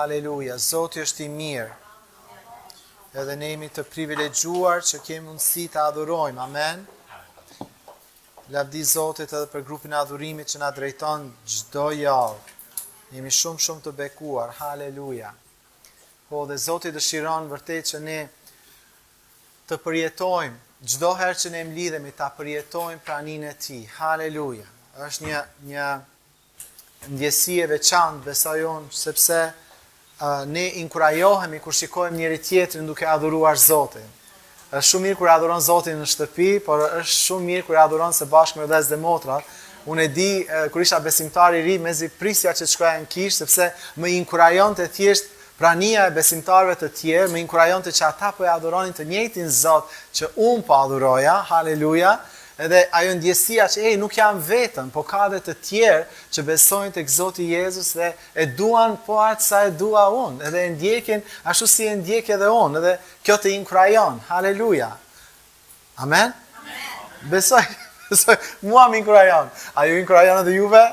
Haleluja, Zoti është i mirë. Edhe ne jemi të privilegjuar që kemi mundësi të adhurojmë. Amen. Lavdi Zotit edhe për grupin e adhurimit që na drejton çdo javë. Jemi shumë shumë të bekuar. Haleluja. Po dhe Zoti dëshiron vërtet që ne të përjetojmë çdo herë që ne mblidhemi ta përjetojmë praninë e Tij. Haleluja. Është një një ndjesi e veçantë, besoj unë, sepse uh, ne inkurajohemi kur shikojmë njëri tjetrin duke adhuruar Zotin. Është shumë mirë kur adhuron Zotin në shtëpi, por është shumë mirë kur adhuron së bashku me vëllezërit dhe motrat. Unë e di kur isha besimtar i ri, mezi prisja që të shkoja në kishë, sepse më inkurajonte thjesht prania e besimtarëve të tjerë, më inkurajonte që ata po e adhuronin të njëjtin Zot që unë po adhuroja, haleluja, edhe ajo ndjesia që ej nuk jam vetëm, po ka edhe të tjerë që besojnë tek Zoti Jezus dhe e duan po aq sa e dua unë, edhe e ndjekin ashtu si e ndjek edhe unë, edhe kjo të inkurajon, haleluja. Amen? Amen. Besoj, besoj, mua më inkurajon. A ju inkurajon edhe juve?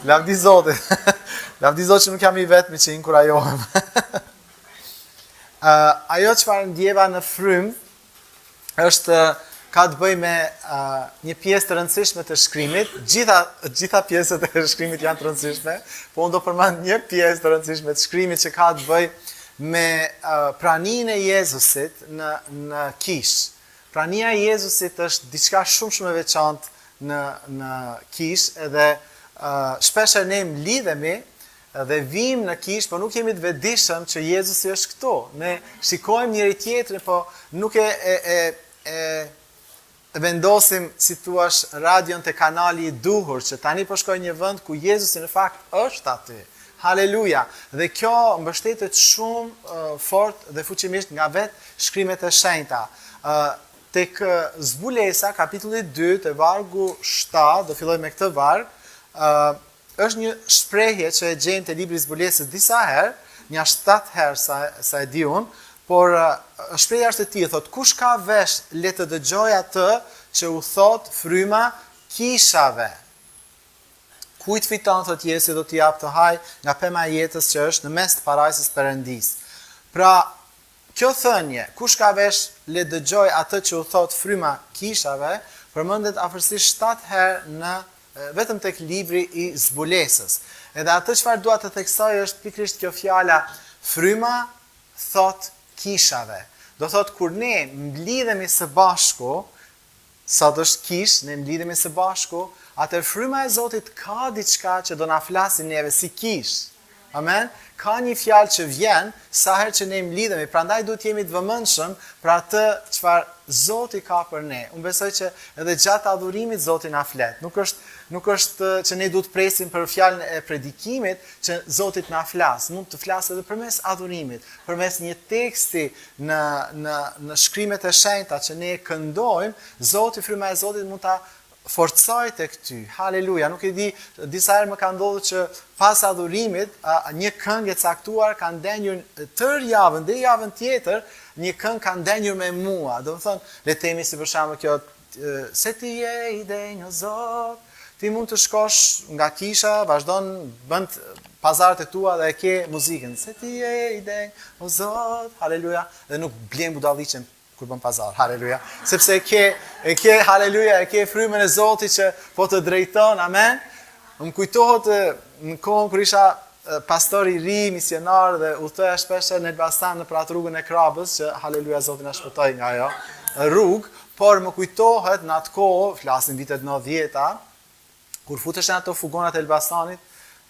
Lavdi Zotit. Lavdi Zotit që nuk jam i vetmi që inkurajohem. uh, ajo çfarë ndjeva në frymë është ka të bëjë me uh, një pjesë të rëndësishme të shkrimit. Gjitha gjitha pjesët e shkrimit janë të rëndësishme, po unë do përmend një pjesë të rëndësishme të shkrimit që ka të bëjë me uh, praninë e Jezusit në në kishë. Prania e Jezusit është diçka shumë shumë e veçantë në në kishë edhe uh, shpeshherë ne mblidhemi dhe vijmë në kishë, po nuk jemi të vetëdijshëm që Jezusi është këtu. Ne shikojmë njëri tjetrin, po nuk e e e e vendosim, si thuash, radion te kanali i duhur, që tani po shkoj në një vend ku Jezusi në fakt është aty. Haleluja! Dhe kjo mbështetet shumë uh, fort dhe fuqimisht nga vetë shkrimet e shenjta. Uh, tek Zbulesa, kapitulli 2, te vargu 7, do filloj me këtë varg, uh, Është një shprehje që e gjejmë te libri i Zbulesës disa herë, nja 7 herë sa sa e di unë, por shprehja është e tillë, thotë kush ka vesh le të dëgjojë atë që u thotë fryma kishave. Kujt fiton thotë Jezusi do t'i jap të hajë nga pema e jetës që është në mes të parajsës Perëndisë. Pra, kjo thënie, kush ka vesh le të dëgjojë atë që u thotë fryma kishave, përmendet afërsisht 7 herë në vetëm tek libri i Zbulesës. Edhe atë çfarë dua të theksoj është pikërisht kjo fjala fryma thotë kishave. Do thotë kur ne mblidhemi së bashku, sot është kishë, ne mblidhemi së bashku, atëherë fryma e Zotit ka diçka që do na flasi neve si kishë. Amen? Ka një fjalë që vjen sa herë që ne mblidhemi, prandaj duhet të jemi të vëmendshëm për atë çfarë Zoti ka për ne. Unë besoj që edhe gjatë adhurimit Zoti na flet. Nuk është nuk është që ne duhet të presim për fjalën e predikimit që Zoti të na flasë. Mund të flasë edhe përmes adhurimit, përmes një teksti në në në shkrimet e shenjta që ne këndojmë, Zoti fryma e Zotit mund ta forcojë tek ty. Haleluja. Nuk e di, disa herë më ka ndodhur që pas adhurimit, a, një këngë e caktuar ka ndenjur tërë javën, deri javën tjetër, një këngë ka ndenjur me mua. Domethënë, le të themi si për shembull kjo se ti je i denjë o Zot. Ti mund të shkosh nga kisha, vazhdon bën pazaret e tua dhe e ke muzikën. Se ti je i denjë o Zot. Haleluja. Dhe nuk blen budalliqen kur bën pazar. Haleluja. Sepse e ke e ke haleluja, e ke frymën e Zotit që po të drejton. Amen. Më kujtohet në kohën kur isha pastor i ri, misionar dhe udhëtoja shpesh në Elbasan nëpër atë rrugën e Krrabës që haleluja Zoti na shpëtoi nga ajo rrugë, por më kujtohet në atë kohë, flasim vitet 90-ta, Kur futeshin ato fugonat e Elbasanit,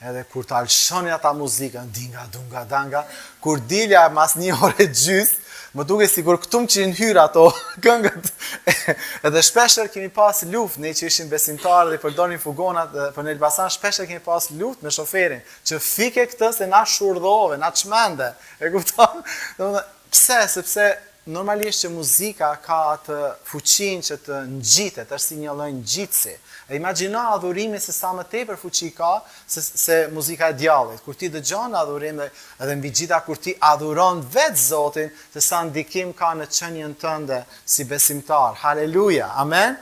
edhe kur ta lëshonin ata muzikën, dinga, dunga, danga, kur dilja mas një ore gjys, më dukej sikur këtu më kishin hyrë ato këngët. edhe shpeshherë kemi pas luftë, ne që ishim besimtarë dhe përdornim fugonat për në Elbasan, shpeshherë kemi pas luftë me shoferin, që fike këtë se na shurdhove, na çmende. E kupton? Domethënë, pse? Sepse Normalisht që muzika ka atë fuqinë që të ngjitet, është si një lloj ngjitësi. E imagjino adhurimin se sa më tepër fuqi ka se, se muzika e djallit. Kur ti dëgjon adhurim dhe edhe mbi gjitha kur ti adhuron vetë Zotin, se sa ndikim ka në qenien tënde si besimtar. Haleluja. Amen.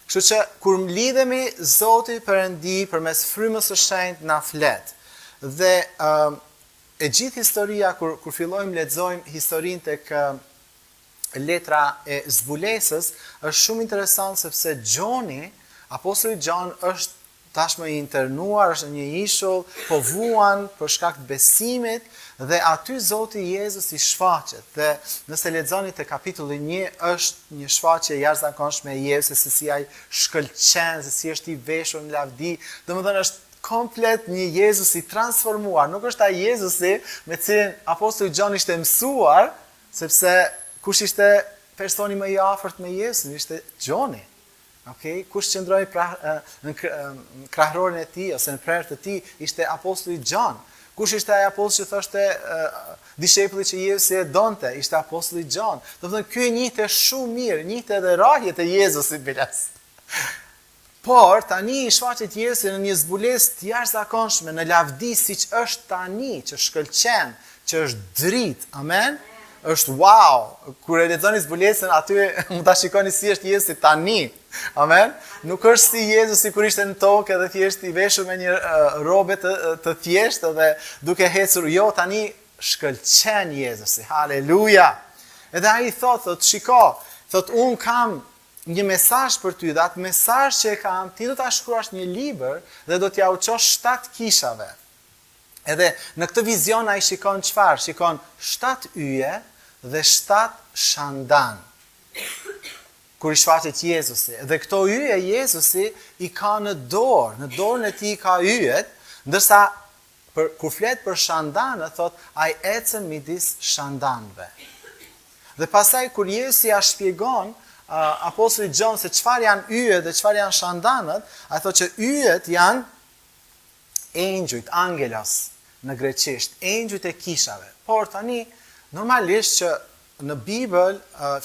Kështu që kur mblidhemi Zoti Perëndi përmes frymës së shenjtë na flet. Dhe ë uh, e gjithë historia kur kur fillojmë lexojmë historinë tek letra e zbulesës është shumë interesant sepse Gjoni, apostulli Gjon është tashmë i internuar, është në një ishull, po vuan për shkak të besimit dhe aty Zoti Jezus i shfaqet. Dhe nëse lexoni te kapitulli 1 është një shfaqje e jashtëzakonshme e Jezusit se si ai shkëlqen, se si është i veshur në lavdi. Domethënë është komplet një Jezus i transformuar, nuk është ai Jezusi me cilin apostulli Gjon ishte mësuar, sepse kush ishte personi më i afërt me Jezusin, ishte Gjoni. Ok, kush qëndroi pra, në krahërorin e tij ose në prehër të tij, ishte apostulli Gjon. Kush ishte ai apostull që thoshte dishepulli që Jezusi e donte, ishte apostulli Gjon. Domethënë ky e njihte shumë mirë, njihte edhe rrahjet e Jezusit biles. Por tani i shfaqet Jezusi në një zbulesë të jashtëzakonshme, në lavdi siç është tani, që shkëlqen, që është dritë. Amen. Është wow. Kur e lexoni zbulesën aty mund ta shikoni si është Jezusi tani. Amen. Nuk është si Jezusi kur ishte në tokë edhe thjesht i veshur me një rrobe të të thjeshtë dhe duke ecur. Jo, tani shkëlqen Jezusi. Haleluja. Edhe ai thotë, thotë, shiko, thotë unë kam një mesazh për ty dhe atë mesazh që e kam, ti do ta shkruash një libër dhe do t'jua çosh shtatë kishave. Edhe në këtë vizion ai shikon çfarë? Shikon shtatë yje dhe shtatë shandan. Kur i shfaqet Jezusi. Dhe këto yje Jezusi i ka në dorë, në dorën e tij i ka yjet, ndërsa Për, kur flet për shandanët, thotë, ai ecën midis shandanëve. Dhe pastaj kur Jezusi ia shpjegon uh, apostullit Gjon se çfarë janë yjet dhe çfarë janë shandanët, ai thotë që yjet janë engjujt, angelos në greqisht, engjujt e kishave. Por tani normalisht që Në Bibël,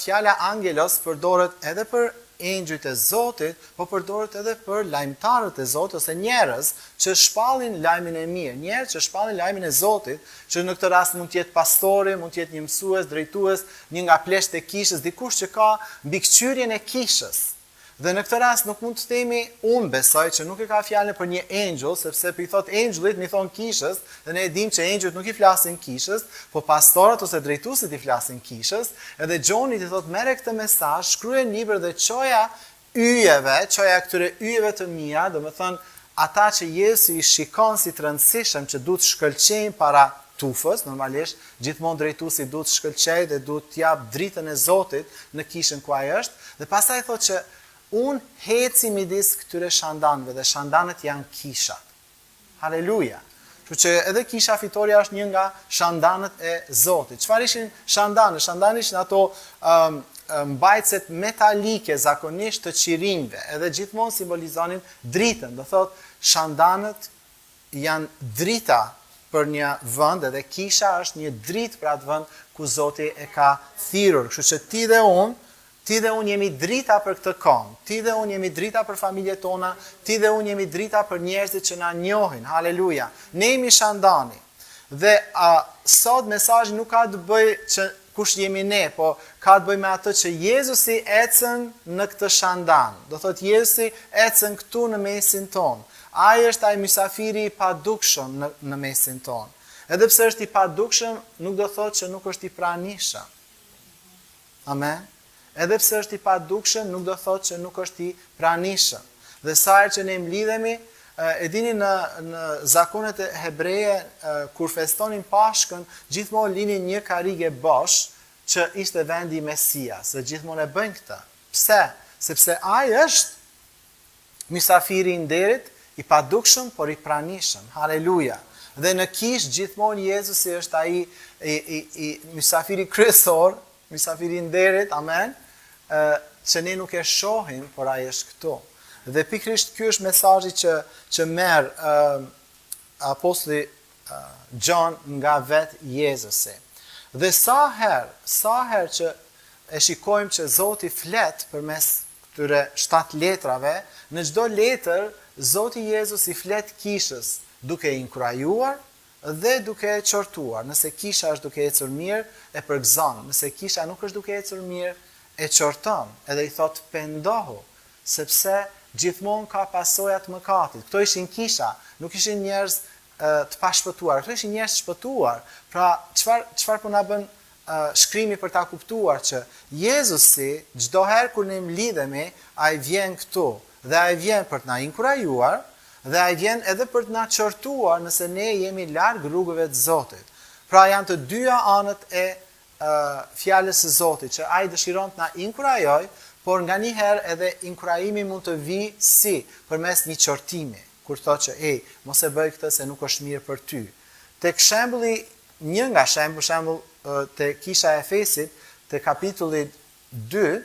fjala angelos përdoret edhe për engjujt e Zotit, po përdoret edhe për lajmëtarët e Zotit ose njerëz që shpallin lajmin e mirë, njerëz që shpallin lajmin e Zotit, që në këtë rast mund të jetë pastori, mund të jetë një mësues, drejtues, një nga pleqtë e kishës, dikush që ka mbikëqyrjen e kishës. Dhe në këtë rast nuk mund të themi, unë besoj që nuk e ka fjalën për një engjull, sepse po i thotë engjullit, me i thonë kishës, dhe ne e dimë që engjujt nuk i flasin kishës, po pastorët ose drejtuesit i flasin kishës, edhe Gjonit i thotë merre këtë mesazh, shkruaje në libër dhe çoja yjeve, çoja këtyre yjeve të mia, domethënë ata që Jezusi i shikon si të rëndësishëm që duhet të shkëlqejnë para tufës, normalisht gjithmonë drejtuesi duhet të shkëlqejë dhe duhet të japë dritën e Zotit në kishën ku ai është, dhe pastaj thotë që unë eci midis këtyre shandanëve dhe shandanët janë kishat. Haleluja! Kështu që edhe kisha Fitorja është një nga shandanët e Zotit. Çfarë ishin shandanët? Shandanët ishin ato um, mbajtëset metalike zakonisht të qirinjve, edhe gjithmonë simbolizonin dritën. Do thotë shandanët janë drita për një vend edhe kisha është një dritë për atë vend ku Zoti e ka thirrur. Kështu që ti dhe unë Ti dhe unë jemi drita për këtë komb, ti dhe unë jemi drita për familjet tona, ti dhe unë jemi drita për njerëzit që na njohin. Haleluja. Ne jemi shandani. Dhe a, sot mesazhi nuk ka të bëjë që kush jemi ne, po ka të bëjë me atë që Jezusi ecën në këtë shandan. Do thotë Jezusi ecën këtu në mesin tonë. Ai është ai mysafiri i padukshëm në në mesin tonë. Edhe pse është i padukshëm, nuk do thotë që nuk është i pranishëm. Amen. Edhe pse është i padukshëm, nuk do thotë që nuk është i pranishëm. Dhe sa herë që ne mblidhemi, e dini në në zakonet hebreje kur festonin Pashkën, gjithmonë linin një karige bosh që ishte vendi i Mesias dhe gjithmonë e bëjnë këtë. Pse? Sepse ai është Mysafiri i nderit, i padukshëm, por i pranishëm. Haleluja! Dhe në kishë gjithmonë Jezusi është ai i, i, i mysafiri kryesor, mysafiri i nderit, amen, ë që ne nuk e shohim, por ai është këtu. Dhe pikërisht ky është mesazhi që që merr ë apostulli Gjon nga vetë Jezusi. Dhe sa herë, sa herë që e shikojmë që Zoti flet përmes këtyre shtatë letrave, në çdo letër Zoti Jezus i flet kishës, duke e inkurajuar dhe duke e qortuar. Nëse kisha është duke ecur mirë, e përgëzon, nëse kisha nuk është duke ecur mirë, e qorton, edhe i thotë pendohu, sepse gjithmonë ka pasoja të mëkatit. Këto ishin kisha, nuk ishin njerëz. të pashpëtuar, këto ishin njerëz të shpëtuar. Pra, çfarë çfarë po na bën shkrimi për ta kuptuar që Jezusi çdo herë kur ne mblidhemi, ai vjen këtu dhe ai vjen për të na inkurajuar dhe ai vjen edhe për të na qortuar nëse ne jemi larg rrugëve të Zotit. Pra janë të dyja anët e fjalës së Zotit që ai dëshiron të na inkurajojë, por nganjëherë edhe inkurajimi mund të vijë si përmes një qortimi, kur thotë që ej, mos e bëj këtë se nuk është mirë për ty. Tek shembulli, një nga shembull, shembull te kisha e Efesit, te kapitulli 2,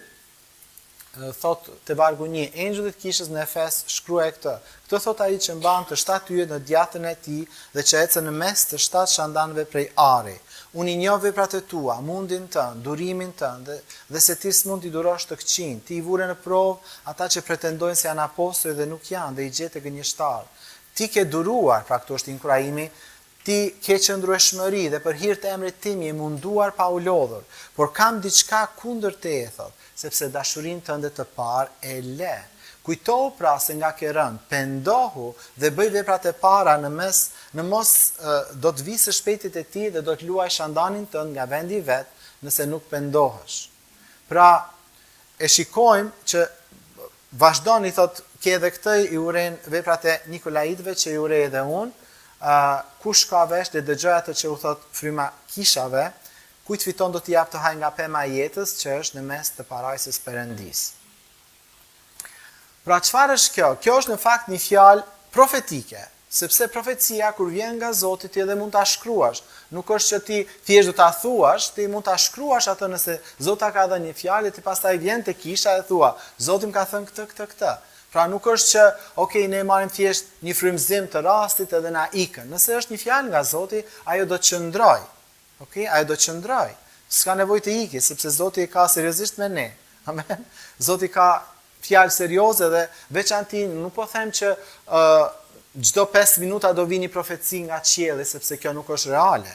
thotë te vargu një, Engjëllit të kishës në Efes shkruaj këtë, Këtë thotë ai që mban të shtatë yjet në djathtën e tij dhe që ecën në mes të shtatë shandanëve prej ari. Unë i njoh veprat e tua, mundin tënd, durimin tënd dhe, dhe se ti s'mund t'i durosh të këqinjtë. Ti i vure në provë ata që pretendojnë se janë apostuj dhe nuk janë dhe i gjete gënjeshtarë. Ti ke duruar, pra këtu është inkurajimi, Ti ke qëndrueshmëri dhe për hir të emrit tim je munduar pa u lodhur, por kam diçka kundër teje, thotë, sepse dashurinë tënde të parë e le. Kujtohu pra se nga ke rënë, pendohu dhe bëj veprat e para në mes, në mos do të vij së shpejti te ti dhe do të luaj shandanin tënd nga vendi i vet, nëse nuk pendohesh. Pra, e shikojmë që Vazhdon i thotë ke edhe këtë i urren veprat e Nikolaitëve që i urrej edhe unë, ë kush ka vesh le të dëgjojë atë që u thotë fryma kishave, kujt fiton do t'i jap të hajë nga pema e jetës që është në mes të parajsës Perëndisë. Pra çfarë është kjo? Kjo është në fakt një fjalë profetike. Sepse profecia kur vjen nga Zoti ti edhe mund ta shkruash. Nuk është që ti thjesht do ta thuash, ti mund ta shkruash atë nëse Zoti ta ka dhënë një fjalë e ti pastaj vjen te kisha e thua, Zoti më ka thënë këtë, këtë, këtë. Pra nuk është që, ok, ne marrim thjesht një frymëzim të rastit edhe na ikën. Nëse është një fjalë nga Zoti, ajo do të qëndrojë. Ok, ajo do të qëndrojë. S'ka nevojë të iki, sepse Zoti e ka seriozisht me ne. Amen. Zoti ka fjalë serioze dhe veçanti nuk po them që ë uh, çdo 5 minuta do vijë një profeci nga qielli, sepse kjo nuk është reale.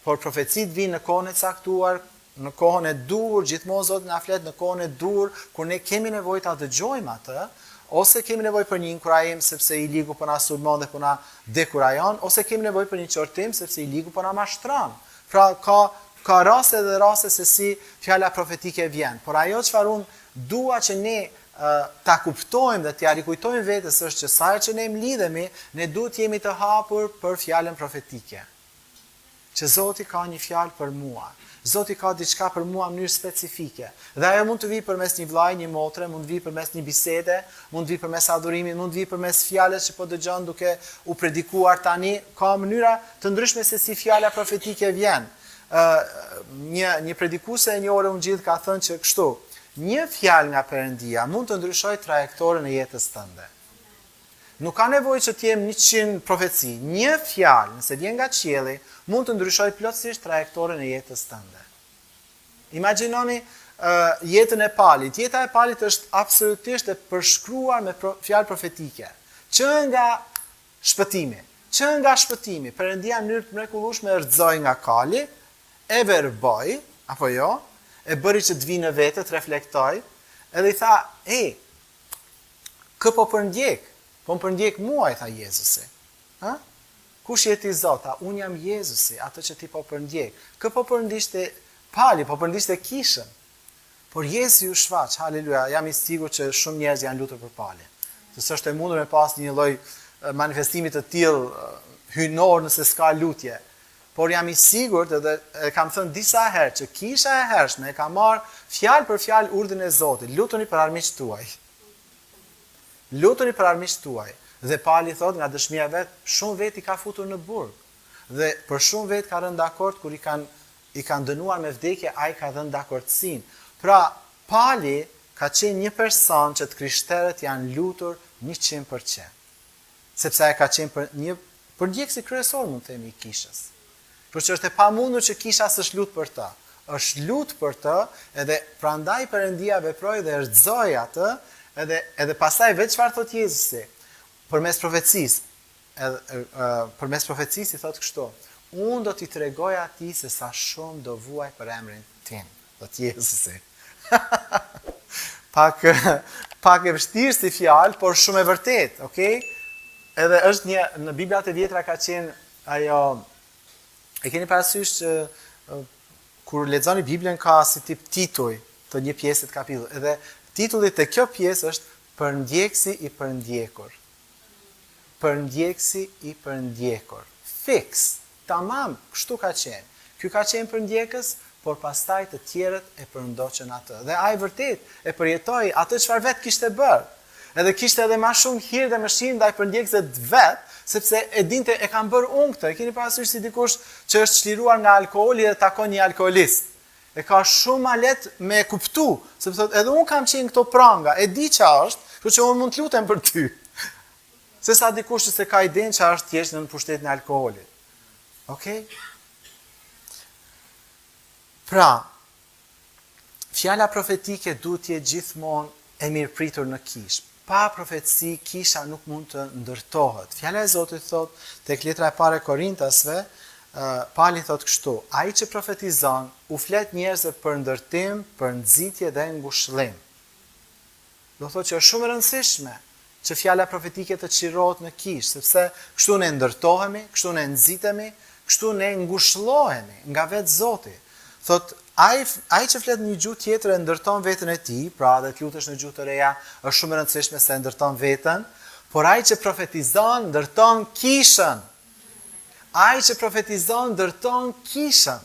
Por profecitë vijnë në kohën e caktuar, në kohën e duhur, gjithmonë Zoti na flet në kohën e duhur, kur ne kemi nevojë ta dëgjojmë atë, ose kemi nevojë për një inkurajim sepse i ligu po na sulmon dhe po na dekurajon, ose kemi nevojë për një qortim sepse i ligu po na mashtron. Pra ka ka raste dhe raste se si fjala profetike vjen, por ajo çfarë unë dua që ne ta kuptojmë dhe t'ia rikujtojmë vetes është që sa herë që ne mblidhemi, ne duhet të jemi të hapur për fjalën profetike. Që Zoti ka një fjalë për mua. Zoti ka diçka për mua në mënyrë specifike. Dhe ajo mund të vijë përmes një vëllai, një motre, mund të vijë përmes një bisede, mund të vijë përmes adhurimit, mund të vijë përmes fjalës që po dëgjon duke u predikuar tani. Ka mënyra të ndryshme se si fjala profetike vjen. Ë një një predikuese e njohur e Ungjillit ka thënë që kështu, një fjalë nga Perëndia mund të ndryshojë trajektoren e jetës tënde. Nuk ka nevojë që të jenë 100 profeci. Një fjalë, nëse vjen nga qielli, mund të ndryshojë plotësisht trajektoren e jetës tënde. Imagjinoni uh, jetën e Palit. Jeta e Palit është absolutisht e përshkruar me pro, fjalë profetike. Që nga shpëtimi, që nga shpëtimi, Perëndia në mënyrë të mrekullueshme e rrëzoi nga kali, e verboi, apo jo, e bëri që të vijë në vete, të reflektojë, edhe i tha, "Ej, Kë po përndjek? Po më përndjek mua, i tha Jezusi. Ha? Kush je ti Zot? Tha, unë jam Jezusi, atë që ti po përndjek. Kë po përndiqte Pali, po përndiqte kishën. Por Jezusi iu shfaq, haleluja, jam i sigurt që shumë njerëz janë lutur për Palin. Se s'është e mundur me pas një lloj manifestimi të tillë hyjnor nëse s'ka lutje. Por jam i sigurt edhe e kam thënë disa herë që kisha e hershme e ka marrë fjalë për fjalë urdhrin e Zotit, lutuni për armiqtë tuaj. Lutuni për armiqtë tuaj. Dhe Pali thotë nga dëshmia e vet, shumë vetë i ka futur në burg. Dhe për shumë vetë ka rënë dakord kur i kanë i kanë dënuar me vdekje, ai ka dhënë dakordësinë. Pra, Pali ka qenë një person që të krishterët janë lutur 100%. Sepse ai ka qenë për një përndjekësi kryesor mund të themi i kishës. Kështu që është e pamundur që kisha s'është lut për të. Është lut për të, edhe prandaj Perëndia veproi dhe e rrëzoi atë, edhe edhe pastaj vetë çfarë thotë Jezusi përmes profecisë, edhe përmes profecisë i thotë kështu, unë do t'i tregoj atij se sa shumë do vuaj për emrin tim. Thotë Jezusi. pak pak e vështirë si fjalë, por shumë e vërtetë, okay? Edhe është një në Biblat e vjetra ka qenë ajo e keni parasysh që kur lexoni Biblën ka si tip tituj të një pjese të kapitullit. Edhe titulli te kjo pjesë është Përndjekësi i përndjekur. Përndjekësi i përndjekur. Fiks. Tamam, kështu ka qenë. Ky ka qenë përndjekës, por pastaj të tjerët e përndoqën atë. Dhe ai vërtet e përjetoi atë çfarë vetë kishte bërë. Edhe kishte edhe ma shumë hir dhe mëshirë ndaj përndjekësve të vet, sepse e dinte e kam bërë unë këtë. E keni parasysh si dikush që është çliruar nga alkooli dhe takon një alkoolist. E ka shumë ma lehtë me e kuptu, sepse thotë edhe unë kam qenë në këto pranga, e di ça është, kështu që unë mund të lutem për ty. Se sa dikush që s'e ka idenë ça është të jesh nën pushtetin e alkoolit. Okej? Pra, fjala profetike duhet të jetë gjithmonë e mirëpritur në kishë. Pa profeci kisha nuk mund të ndërtohet. Fjala e Zotit thotë tek letra e parë e Korintasve, Pali thotë kështu, ai që profetizon u flet njerëzve për ndërtim, për nxitje dhe ngushëllim. Do thotë që është shumë e rëndësishme që fjala profetike të çlirohet në kishë, sepse kështu ne ndërtohemi, kështu ne nxitemi, kështu ne ngushëllohemi nga vetë Zoti. Thotë, ai ai që flet në një gjuhë tjetër e ndërton veten e tij, pra edhe të lutesh në gjuhë të reja është shumë e rëndësishme se e ndërton veten, por ai që profetizon ndërton kishën. Ai që profetizon ndërton kishën.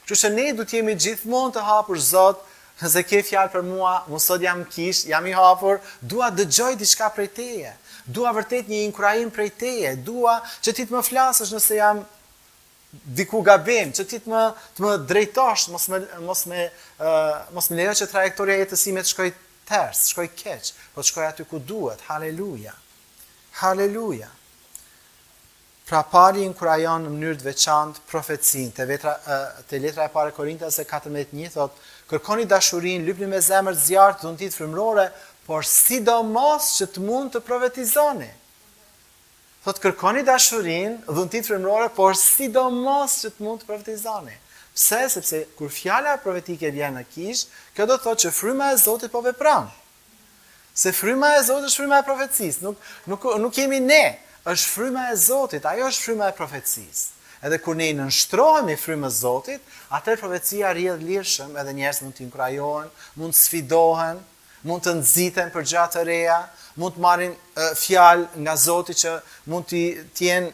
Kështu që ne duhet të jemi gjithmonë të hapur Zot, nëse ke fjalë për mua, unë sot jam në kishë, jam i hapur, dua të dëgjoj diçka prej teje. Dua vërtet një inkurajim prej teje, dua që ti të më flasësh nëse jam diku gabim, që ti të më të më drejtosh, mos më mos më mos më lejo që trajektoria e jetës sime të shkojë ters, të shkojë keq, po të shkojë aty ku duhet. Haleluja. Haleluja. Pra Pali inkurajon në mënyrë të veçantë profecinë. Te vetra, te letra e parë e Korintasve 14 një thotë, kërkoni dashurinë, lypni me zemër të zjarrtë dhuntitë frymërore, por sidomos që të mund të profetizoni. Thotë kërkoni dashurinë, dhuntitë frymërore, por sidomos që të mund të profetizoni. Pse? Sepse kur fjala profetike vjen në kishë, kjo do të thotë që fryma e Zotit po vepron. Se fryma e Zotit është fryma e profecisë, nuk, nuk, nuk jemi ne, është fryma e Zotit, ajo është fryma e profecisë. Edhe kur ne i nënshtrohemi frymës Zotit, atëherë profecia rrjedh lirshëm, edhe njerëzit mund të inkurajohen, mund të sfidohen, mund të nxiten për gjëra të reja, mund të marrin fjalë nga Zoti që mund të të jenë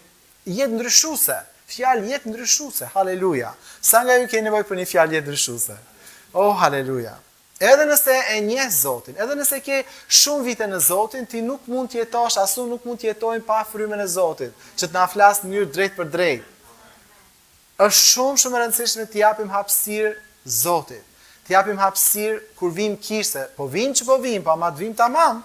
jetëndryshuese, fjalë jetëndryshuese, haleluja. Sa nga ju keni nevojë për një fjalë jetëndryshuese? Oh, haleluja. Edhe nëse e njeh Zotin, edhe nëse ke shumë vite në Zotin, ti nuk mund të jetosh, as unë nuk mund të jetojmë pa frymën e Zotit, që të na flasë në mënyrë drejtpërdrejtë. Është shumë shumë e rëndësishme t'i japim hapësirë Zotit. T'i japim hapësirë kur vijmë kishë, se po vijmë që po vijmë, po ama të vijmë tamam.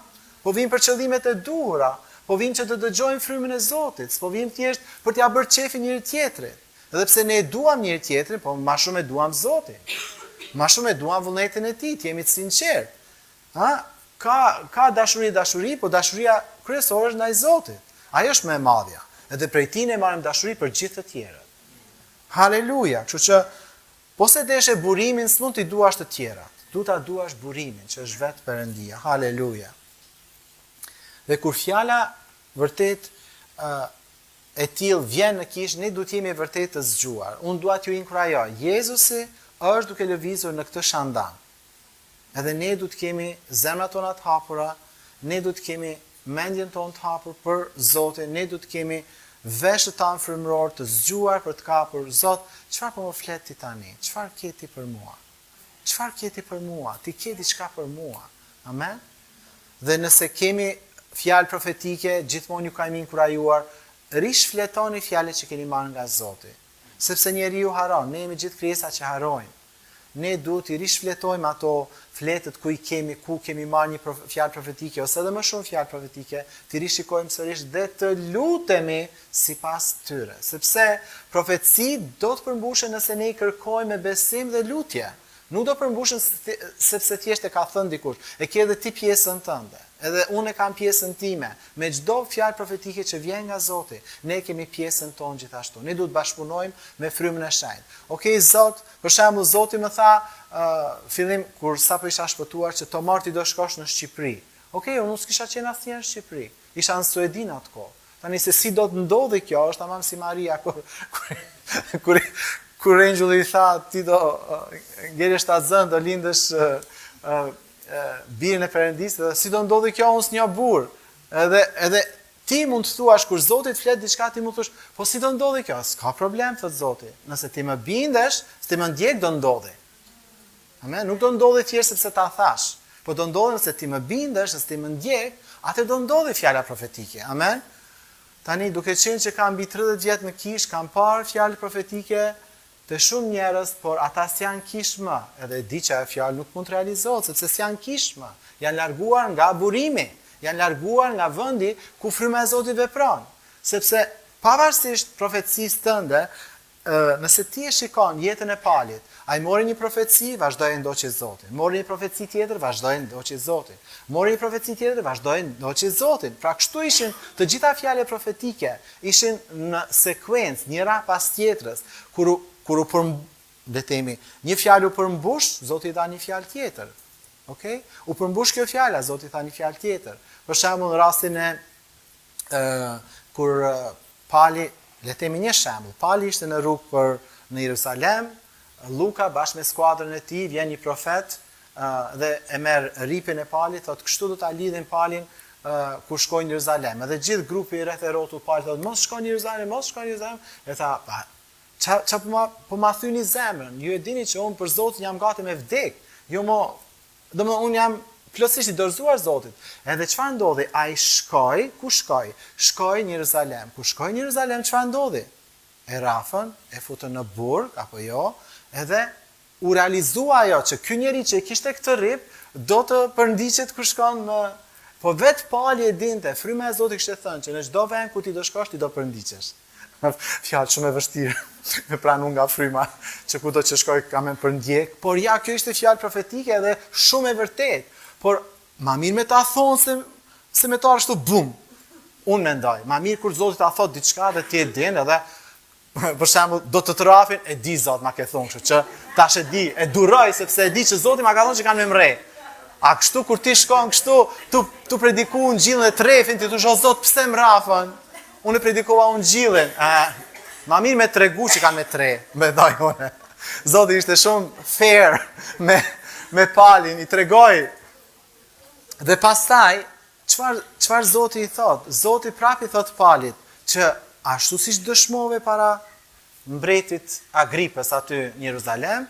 Po vijmë për qëllimet e duhura, po vijmë që të dëgjojmë frymën e Zotit, s'po vijmë thjesht për t'ia bërë qefin njëri-tjetrit. Edhe pse ne e duam njëri-tjetrin, po ma shumë e duam Zotin. Ma shumë e duam vullnetin e Tij, të jemi të sinqertë. Ha? Ka ka dashuri dashuri, po dashuria kryesore është ndaj Zotit. Ajo është më e madhja. Edhe prej Tij ne marrim dashuri për gjithë të tjerët. Haleluja! Kështu që po s'e deshe burimin, s'mund t'i duash të tjerat. Duhet ta duash burimin, që është vetë Perëndia. Haleluja! Dhe kur fjala vërtet ë e tillë vjen në kishë, ne duhet të jemi vërtet të zgjuar. Unë dua t'ju inkurajoj, Jezusi është duke lëvizur në këtë shandan. Edhe ne duhet të kemi zemrat tona të hapura, ne duhet të kemi mendjen tonë të hapur për Zotin, ne duhet të kemi veshët tanë frymërorë të zgjuar për të kapur, Zot, çfarë po më flet ti tani? Çfarë ke ti për mua? Çfarë ke ti për mua? Ti ke diçka për mua. Amen? Dhe nëse kemi fjalë profetike, gjithmonë ju kam inkurajuar, rishfletoni fjalët që keni marrë nga Zoti. Sepse njeriu harron, ne jemi gjithë krijesa që harrojmë. Ne duhet t'i rishfletojmë ato fletët ku i kemi, ku kemi marrë një prof, fjalë profetike ose edhe më shumë fjalë profetike, t'i rishikojmë sërish dhe të lutemi sipas tyre. Sepse profecitë do të përmbushen nëse ne i kërkojmë me besim dhe lutje. Nuk do përmbushen sepse thjesht e ka thënë dikush. E ke edhe ti pjesën tënde. Edhe unë e kam pjesën time. Me çdo fjalë profetike që vjen nga Zoti, ne kemi pjesën tonë gjithashtu. Ne duhet të bashkëpunojmë me Frymën e Shenjtë. Okej Zot, për shembull Zoti më tha uh, fillim kur sapo isha shpëtuar që Tomor ti do shkosh në Shqipëri. Okej, unë nuk kisha qenë asnjëherë në Shqipëri. Isha në Suedi në atë kohë. Tani se si do të ndodhi kjo, është tamam si Maria kur kur kur, kur engjëlli i tha ti do ngelesh shtatzënë, do lindësh birin e Perëndisë dhe si do ndodhi kjo unë s'njoh burrë. Edhe edhe ti mund të thuash kur Zoti të flet diçka ti mund të thuash, po si do ndodhi kjo? S'ka problem, thot Zoti. Nëse ti më bindesh, se ti më ndjek do ndodhi. Amen, nuk do ndodhi thjesht sepse ta thash, po do ndodhi nëse ti më bindesh, nëse ti më ndjek, atëherë do ndodhi fjala profetike. Amen. Tani duke qenë që kam mbi 30 vjet në kishë, kam parë fjalë profetike te shumë njerëz, por ata s'janë kishë më, edhe e di që ajo fjalë nuk mund të realizohet sepse s'janë kishë më, janë larguar nga burimi, janë larguar nga vendi ku fryma e Zotit vepron. Sepse pavarësisht profecisë tënde, Nëse ti e shikon jetën e Palit, ai mori një profeci, vazhdoi e ndoqi Zotin. Mori një profeci tjetër, vazhdoi e ndoqi Zotin. Mori një profeci tjetër, vazhdoi e ndoqi Zotin. Pra kështu ishin të gjitha fjalët profetike, ishin në sekuencë, njëra pas tjetrës. Kur u kur u përm, le të themi, një fjalë u përmbush, Zoti i dha një fjalë tjetër. Okej? U përmbush kjo fjala, Zoti tha një fjalë tjetër. Për shembull, në rastin e ë kur Pali, le të themi një shembull, Pali ishte në rrugë për në Jerusalem, Luka bashkë me skuadrën e tij vjen një profet dhe e merr rripin e Palit, thotë kështu do ta lidhim Palin kur shkojnë në Jeruzalem. Edhe gjithë grupi rreth e rrotull Palit thotë mos shko në Jeruzalem, mos shko në Jeruzalem. E tha, pa, ça ça po ma po ma thyni zemrën? Ju e dini që unë për Zotin jam gati me vdek. Jo mo Domethënë unë jam plotësisht i dorëzuar Zotit. Edhe çfarë ndodhi? Ai shkoi, ku shkoi? Shkoi në Jeruzalem. Kur shkoi në Jeruzalem, çfarë ndodhi? E rrafën, e futën në burg apo jo? Edhe u realizua ajo që ky njeri që e kishte këtë rrip do të përndiqet kur shkon në Po vetë Pali e dinte, fryma e Zotit kishte thënë që në çdo vend ku ti do shkosh ti do përndiqesh. Fjalë shumë e vështirë me pranu nga fryma që kudo që shkoj ka me përndjek, por ja kjo ishte fjalë profetike edhe shumë e vërtetë. Por ma mirë me ta thonë se se me ta ashtu bum. Unë mendoj, ma mirë kur Zoti ta thotë diçka dhe ti e din edhe për shembull do të të rrafin, e di Zot ma ke thonë, kështu që tash e di, e duroj sepse e di që Zoti ma ka thonë që kanë me m'rreh. A kështu kur ti shkon kështu, tu tu prediku ungjillin dhe të rrefin, ti thush o Zot pse më rrafën? Unë e predikova ungjillin. A, ma mirë me tregu që kanë me t'rreh, mendoj unë. Zoti ishte shumë fair me, me Palin, i tregoi. Dhe pastaj, çfarë çfarë Zoti i thot? Zoti prap i thot Palit që ashtu siç dëshmove para mbretit Agripës aty në Jeruzalem,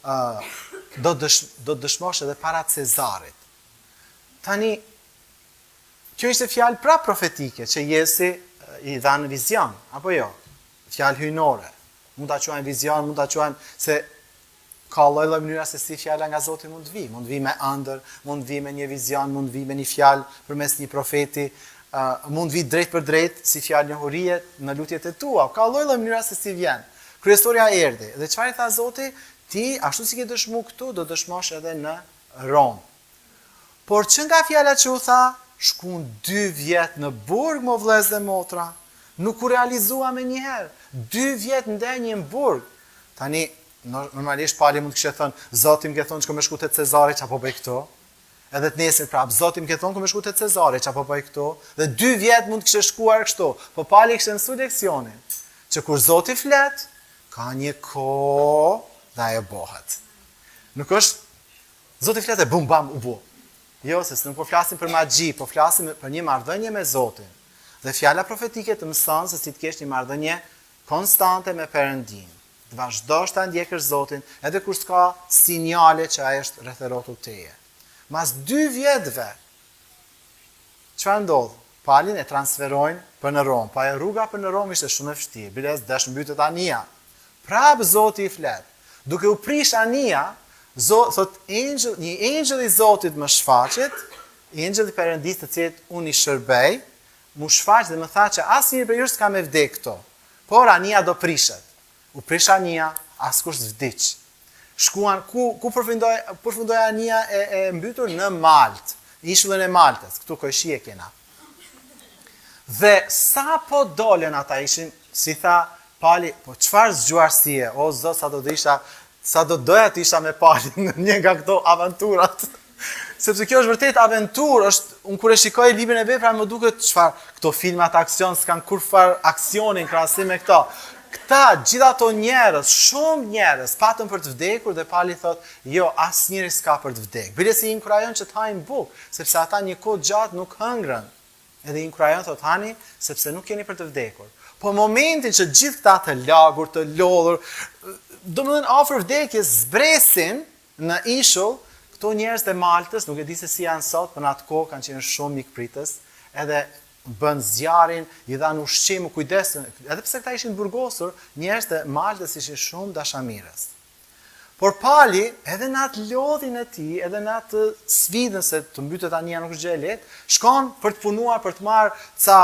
ë do dësh, do të dëshmosh edhe para Cezarit. Tani Kjo ishte fjalë prap profetike që Jezusi i dha në vizion, apo jo? Fjalë hyjnore. Mund ta quajmë vizion, mund ta quajmë se ka lloj-lloj mënyra se si fjala nga Zoti mund të vijë. Mund të vijë me ëndër, mund të vijë me një vizion, mund të vijë me një fjalë përmes një profeti, uh, mund të vijë drejtpërdrejt si fjalë njohurie në lutjet e tua. Ka lloj-lloj mënyra se si vjen. Kryesorja erdhi. Dhe çfarë i tha Zoti? Ti, ashtu si ke dëshmu këtu, do dëshmosh edhe në Romë. Por që nga fjala që u tha, shkun dy vjet në burg mo vëllezër dhe motra. Nuk u realizua menjëherë. Dy vjet ndenji në burg. Tani, normalisht Pali mund të kishte thënë, Zoti më ke thënë që kom me shku te Cezari, ça po bëj këtu? Edhe të nesërmen prapë, Zoti më ke thënë kom me shku te Cezari, ça po bëj këtu? Dhe dy vjet mund të kishte shkuar kështu. Po Pali kishte mësu leksionin, që kur Zoti flet, ka një kohë dhe ajo bëhet. Nuk është Zoti flet e bum bam u bu. Jo, se nuk po flasim për magji, po flasim për një marrëdhënie me Zotin. Dhe fjala profetike të mëson se si të kesh një marrëdhënie konstante me Perëndinë. Të vazhdosh ta ndjekësh Zotin edhe kur s'ka sinjale që ai është rreth e rrotull teje. Mas dy vjetëve, çfarë ndodh? Palin e transferojnë për në Romë. Po ajo rruga për në Romë ishte shumë e vështirë, biles desh mbytet anija. Prapë Zoti i flet. Duke u prish anija, Zo, thot engjëll, një engjëll i Zotit më shfaqet, engjëll i Perëndisë të cilit unë i shërbej, m'u shfaq dhe më tha që asnjëri prej jush s'ka me vdek këtu, por anija do prishet. U prish anija, askush s'vdiq. Shkuan ku ku përfundoi përfundoi anija e, e mbytur në Maltë, ishullin e Maltës, këtu kojshi e kena. Dhe sa po dolën ata ishin, si tha Pali, po çfarë zgjuarsie, o Zot sa do të isha, sa do doja të isha me Palin në një nga këto aventurat. Sepse kjo është vërtet aventurë, është unë kur e shikoj librin e veprave më duket çfarë këto filmat aksion s'kan kurrfarë aksioni në krahasim me këto. Këta gjithë ato njerëz, shumë njerëz patën për të vdekur dhe Pali thotë, jo, asnjëri s'ka për të vdekur. Bile se i inkurajon që të hajnë bukë, sepse ata një kohë të gjatë nuk hëngrën. Edhe i inkurajon thotë hani, sepse nuk keni për të vdekur. Po momentin që gjithë këta të lagur, të lodhur, domethënë afër vdekjes zbresin në ishull, këto njerëz të Maltës, nuk e di se si janë sot, por në atë kohë kanë qenë shumë mikpritës, edhe bënë zjarrin, i dhanë ushqim, u kujdesën, edhe pse këta ishin të burgosur, njerëz të Maltës ishin shumë dashamirës. Por Pali, edhe në atë lodhjen e tij, edhe në atë sfidën se të mbytet anija nuk është gjë e lehtë, shkon për të punuar, për të marrë ca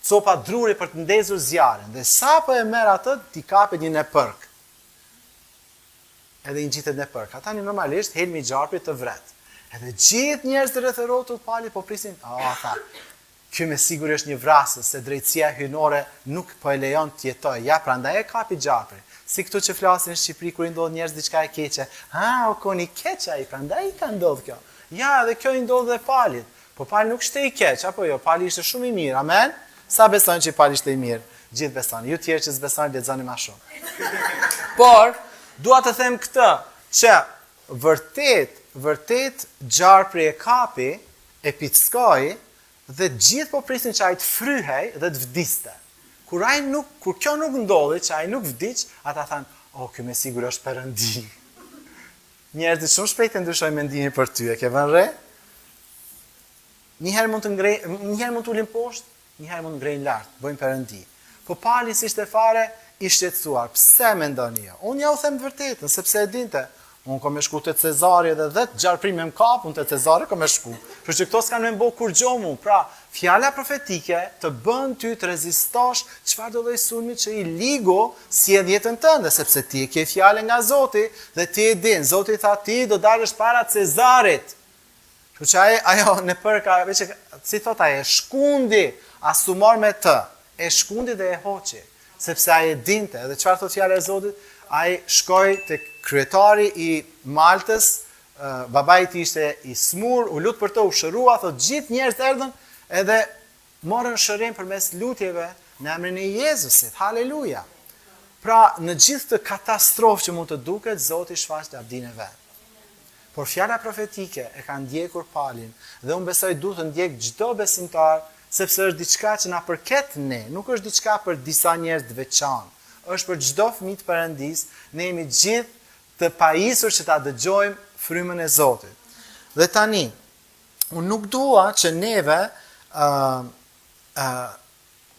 copa druri për të ndezur zjarrin. Dhe sapo e merr atë, t'i kapet një nepërkë. Edhe i ngjitet nepërka. Tani normalisht helmi i gjarprit të vret. Edhe gjithë njerëzit rreth e rrotull Palit po prisin, a tha, Ky me siguri është një vrasës, se drejtësia hyjnore nuk po e lejon të jetojë. Ja, prandaj e kapi gjarpri. Si këtu që flasin në Shqipëri kur i ndodh njerëz diçka e keqe, ha, u kon i keq ai, prandaj i ka ndodhur kjo. Ja, edhe kjo i ndodh dhe Palit. Po Pali nuk ishte i keq, apo jo? Pali ishte shumë i mirë, amen? Sa besojnë që Pali ishte i mirë? Gjithë besoni. Ju tjerë që s'besoni, lexoni ma shumë. Por, dua të them këtë, që vërtet, vërtet gjarpri e kapi, e pickoi dhe të gjithë po prisnin që ai të fryhej dhe të vdiste. Kur ai nuk, kur kjo nuk ndodhi, që ai nuk vdiq, ata thanë, "O, ky me siguri është perëndi." Njerëzit shumë shpejt e ndryshojnë mendimin për ty, e ke vënë re? Një herë mund të ngre, një herë mund të ulin poshtë, Një herë mund të ngrejnë lart, bëjnë perëndi. Po Pali s'ishte fare i shqetësuar. Pse mendoni ju? Unë ja u them të vërtetën, sepse e dinte. Unë kom me shku te Cezari edhe dhetë gjarpri me më kap, unë te Cezari kom me shku. Kështu që këto s'kanë me m'bo kurgjo mu. Pra, fjala profetike të bën ty të rezistosh çfarëdo lloj sulmi që i ligu sjell jetën tënde, sepse ti e ke fjalën nga Zoti dhe ti e din. Zoti tha ti do dalësh para Cezarit. Kështu që ai, ajo nepërka, veç e, si thot ai, e shkundi, as s'u mor me të, e shkundi dhe e hoqi, sepse ai e dinte, edhe çfarë thot fjala e Zotit, ai shkoi te kryetari i Maltës, babai i tij ishte i smur, u lut për të, u shërua, thot gjithë njerëzit erdhën edhe morën shërim përmes lutjeve në emrin e Jezusit. Haleluja. Pra, në gjithë këtë katastrofë që mund të duket, Zoti shfaq lavdinë e vet. Por fjala profetike e ka ndjekur Palin dhe unë besoj duhet të ndjekë çdo besimtar sepse është diçka që na përket ne, nuk është diçka për disa njerëz të veçantë, është për çdo fëmijë të Perëndisë, ne jemi gjithë të pajisur që ta dëgjojmë frymën e Zotit. Dhe tani, unë nuk dua që neve ë ë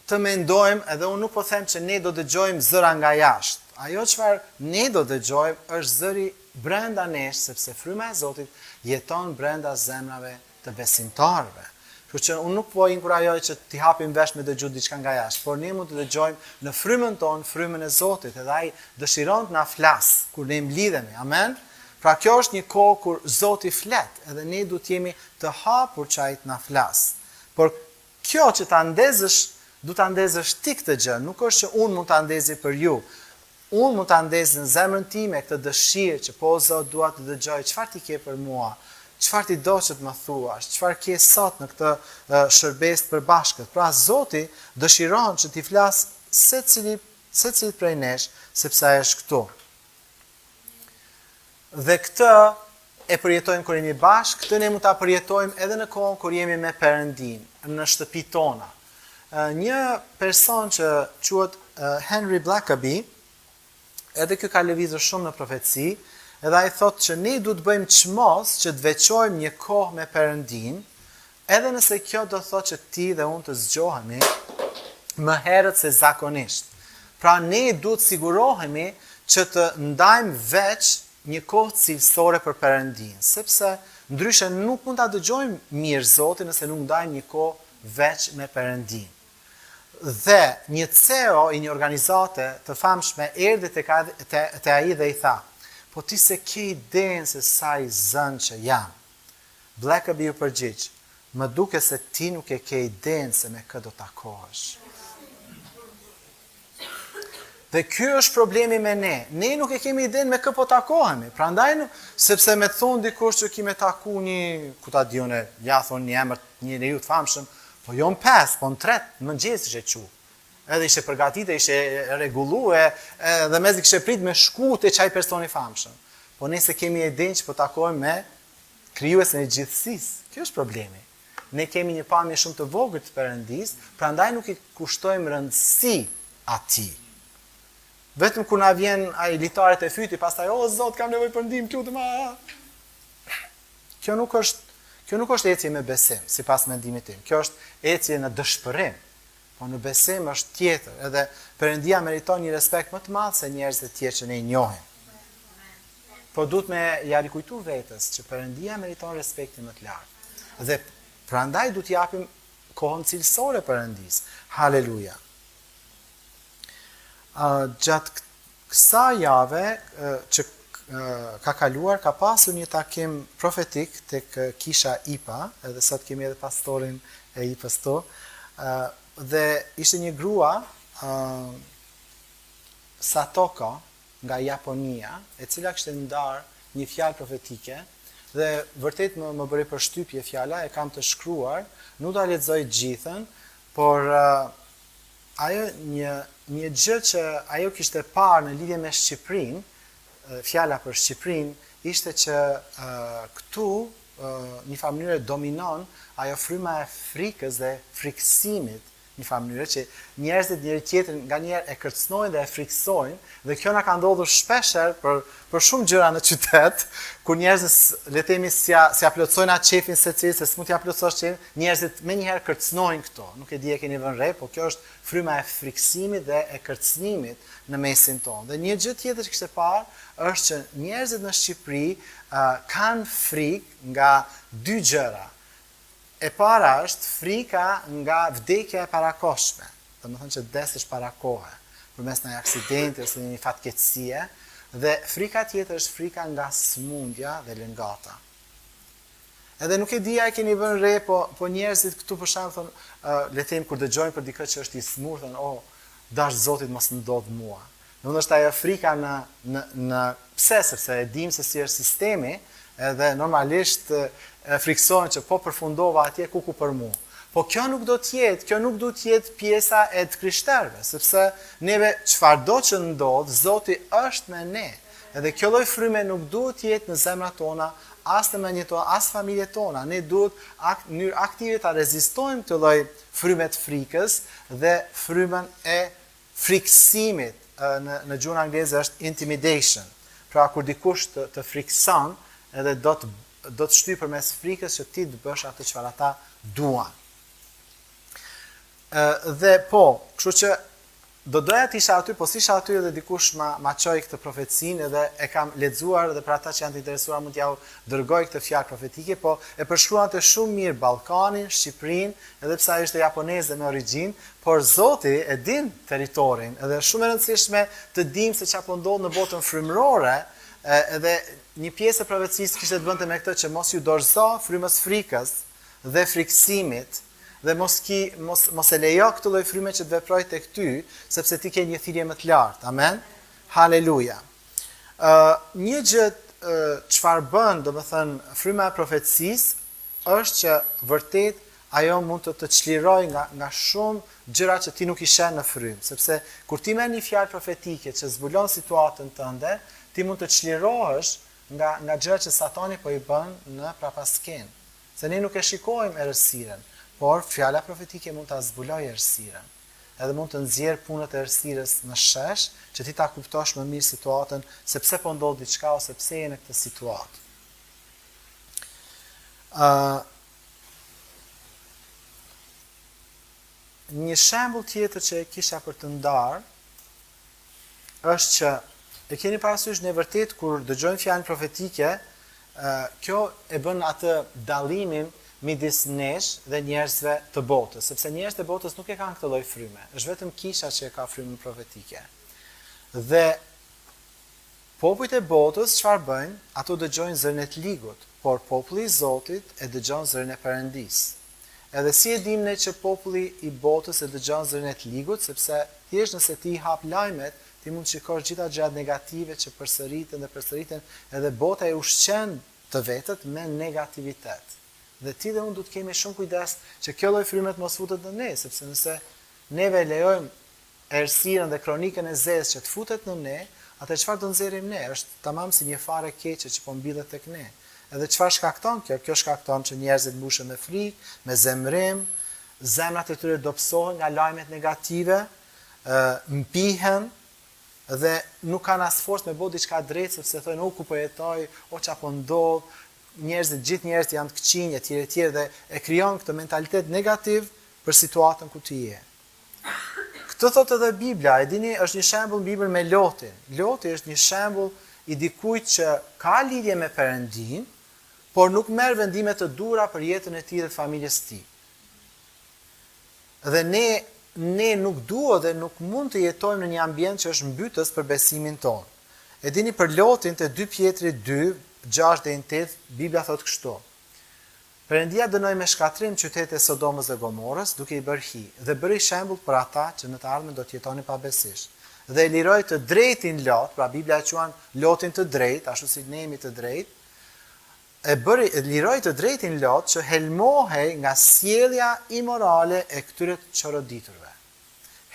të mendojmë, edhe unë nuk po them që ne do dëgjojmë zëra nga jashtë. Ajo çfarë ne do dëgjojmë është zëri brenda nesh, sepse fryma e Zotit jeton brenda zemrave të besimtarëve. Kështu që unë nuk po inkurajoj që t'i hapim vesh me dëgju diçka nga jashtë, por ne mund të dëgjojmë në frymën tonë frymën e Zotit, edhe ai dëshiron të na flasë kur ne mblidhemi. Amen. Pra kjo është një kohë kur Zoti flet, edhe ne duhet të jemi të hapur që ai të na flasë. Por Kjo që ta ndezësh, duhet ta ndezësh ti këtë gjë, nuk është që unë mund ta ndezi për ju. Unë mund ta ndez në zemrën time këtë dëshirë që po Zot dua të dëgjoj çfarë ti ke për mua, çfarë ti do që të më thuash, çfarë ke sot në këtë shërbesë të përbashkët. Pra Zoti dëshiron që t'i flasë secili, secilit prej nesh, sepse ai është këtu. Dhe këtë e përjetojmë kur jemi bashkë, këtë ne mund ta përjetojmë edhe në kohën kur jemi me Perëndinë, në shtëpitë tona. Një person që quhet Henry Blackaby, edhe ky ka lëvizur shumë në profeci, edhe ai thotë që ne duhet të bëjmë çmos që të veçojmë një kohë me Perëndinë, Edhe nëse kjo do të thotë që ti dhe unë të zgjohemi më herët se zakonisht. Pra ne duhet të sigurohemi që të ndajmë veç një kohë cilësore për Perëndinë, sepse ndryshe nuk mund ta dëgjojmë mirë Zotin nëse nuk ndajmë një kohë veç me Perëndinë. Dhe një CEO i një organizate të famshme erdhi tek te ai dhe i tha, Po ti s'e ke idenë se sa i zënë që jam. Blackaby iu përgjigj, Më duket se ti nuk e ke idenë se me kë do takohesh. Dhe ky është problemi me ne. Ne nuk e kemi idenë me kë po takohemi. Prandaj nuk, sepse me të thonë dikush që ki me taku një, ku ta di unë, ja thonë një emër një njeriu të famshëm, po jo në 5, po në 3, në mëngjes ishe çu. Edhe ishe përgatit, ishe rregullu, e, edhe mezi kishe prit me shku te qaj personi i famshëm. Po ne s'e kemi idenë që po takohemi me krijuesin e gjithësisë. Kjo është problemi. Ne kemi një pamje shumë të vogël të Perëndisë, prandaj nuk i kushtojmë rëndësi atij. Vetëm kur na vjen ai litari te fyti, pastaj o Zot, kam nevojë për ndihmë, lutem. Kjo nuk është kjo nuk është ecje me besim, sipas mendimit tim. Kjo është ecje në dëshpërim. Po në besim është tjetër, edhe Perëndia meriton një respekt më të madh se njerëzit e tjerë që ne i njohim. Po duhet me ja rikujtu vetes që Perëndia meriton respektin më të lartë. Dhe prandaj duhet t'i japim kohën cilësore Perëndisë. Haleluja. Gjatë kësaj jave që ka kaluar ka pasur një takim profetik tek kisha IPA, edhe sot kemi edhe pastorin e IPA-s këtu. Dhe ishte një grua Satoko nga Japonia, e cila kishte ndarë një fjalë profetike dhe vërtet më më bëri përshtypje fjala, e kam të shkruar, nuk do ta lexoj gjithën, por ajo një një gjë që ajo kishte parë në lidhje me Shqipërinë, fjala për Shqipërinë, ishte që këtu një farë mënyre dominon ajo fryma e frikës dhe frikësimit një farë mënyre që njerëzit njëri tjetrin nganjëherë e kërcënojnë dhe e frikësojnë dhe kjo na ka ndodhur shpesh herë për për shumë gjëra në qytet, kur njerëzit le të themi s'ja s'ja plotësojnë atë qefin secilit, se s'mund t'ja plotësosh qefin, njerëzit menjëherë kërcënojnë këto. Nuk e di e keni vënë re, po kjo është fryma e frikësimit dhe e kërcënimit në mesin tonë. Dhe një gjë tjetër që kishte parë është që njerëzit në Shqipëri uh, kanë frikë nga dy gjëra. E para është frika nga vdekja e parakohshme, domethënë që të vdesësh para kohe, përmes ndonjë aksidenti ose një fatkeqësie, dhe frika tjetër është frika nga sëmundja dhe lëngata. Edhe nuk e di a e keni vënë re, po po njerëzit këtu për shembull thonë, uh, le të themi kur dëgjojnë për dikë që është i sëmurë, thonë, "Oh, dashtë Zotit mos ndodh mua." Domethënë është ajo frika në në në pse sepse e dimë se si është sistemi, edhe normalisht e frikësohen që po përfundova atje kuku për mua. Po kjo nuk do të jetë, kjo nuk duhet të jetë pjesa e të krishterëve, sepse neve çfarëdo që ndodh, Zoti është me ne. Edhe kjo lloj fryme nuk duhet të jetë në zemrat tona, as në mendjet tona, as familjet tona. Ne duhet ak, në mënyrë aktive ta rezistojmë këtë lloj fryme të frikës dhe frymën e frikësimit, në në gjuhën angleze është intimidation. Pra kur dikush të të frikëson edhe do të do të shtyjë përmes frikës që ti të bësh atë çfarë ata duan. Ë dhe po, kështu që do doja të isha aty, po s'isha aty edhe dikush ma ma çoi këtë profecinë edhe e kam lexuar dhe për ata që janë të interesuar mund t'jua dërgoj këtë fjalë profetike, po e përshkruante shumë mirë Ballkanin, Shqipërinë, edhe pse ajo ishte japoneze me origjinë, Por Zoti e din territorin edhe është shumë e rëndësishme të dimë se çfarë po ndodh në botën frymërore, edhe një pjesë e profecisë kishte të bënte me këtë që mos ju dorëzo frymës frikës dhe frikësimit dhe mos ki mos mos e lejo këtë lloj fryme që të veprojë tek ty, sepse ti ke një thirrje më të lartë. Amen. Haleluja. Ë një gjë çfarë bën, domethënë fryma e profecisë është që vërtet ajo mund të të çlirojë nga nga shumë gjëra që ti nuk i sheh në frymë, sepse kur ti merr një fjalë profetike që zbulon situatën tënde, ti mund të çlirohesh nga nga gjëra që Satani po i bën në prapaskenë. Se ne nuk e shikojmë errësirën, por fjala profetike mund ta zbulojë errësirën. Edhe mund të nxjerrë punët e errësirës në shesh, që ti ta kuptosh më mirë situatën se pse po ndodh diçka ose pse je në këtë situatë. Ë Një shembull tjetër që e kisha për të ndarë është që e keni parasysh ne vërtet kur dëgjojmë fjalën profetike, ë kjo e bën atë dallimin midis nesh dhe njerëzve të botës, sepse njerëzit e botës nuk e kanë këtë lloj fryme. Është vetëm kisha që e ka frymën profetike. Dhe Popujt e botës çfarë bëjnë? Ato dëgjojnë zërin e të ligut, por populli i Zotit e dëgjon zërin e Perëndisë. Edhe si e dimë ne që populli i botës e dëgjon zërin e të ligut, sepse thjesht nëse ti i hap lajmet, ti Ti mund të shikosh gjitha gjërat negative që përsëriten dhe përsëriten, edhe bota e ushqen të vetët me negativitet. Dhe ti dhe unë duhet të kemi shumë kujdes që kjo lloj fryme të mos futet në ne, sepse nëse neve e lejojmë errësirën dhe kronikën e zezë që të futet në ne, atëherë çfarë do nxjerrim ne? Është tamam si një farë e keqe që po mbillet tek ne. Edhe çfarë shkakton kjo? Kjo shkakton që njerëzit mbushen me frikë, me zemërim, zemrat e tyre dobësohen nga lajmet negative, ë mpihen dhe nuk kanë as forcë me bo diçka drejt sepse thonë o ku po jetoj, o ça po ndodh, njerëzit gjithë njerëzit janë të këqinj etj etj dhe e krijon këtë mentalitet negativ për situatën ku ti je. Këtë thotë edhe Bibla, e dini, është një shembull në Bibël me Lotin. Loti është një shembull i dikujt që ka lidhje me Perëndinë, por nuk merr vendime të duhura për jetën e tij dhe të familjes së tij. Dhe ne ne nuk duhet dhe nuk mund të jetojmë në një ambient që është mbytës për besimin tonë. E dini për Lotin te 2 Pjetri 2, 6 deri në 8, Bibla thotë kështu. Perëndia dënoi me shkatërrim qytetet e Sodomës dhe Gomorës, duke i bërë hi, dhe bëri shembull për ata që në të ardhmen do të jetonin pabesisht. Dhe e liroi të drejtin Lot, pra Bibla e quan Lotin të drejtë, ashtu si ne jemi të drejtë, e bëri, e liroi të drejtin Lot që helmohej nga sjellja imorale e këtyre të çoroditurve.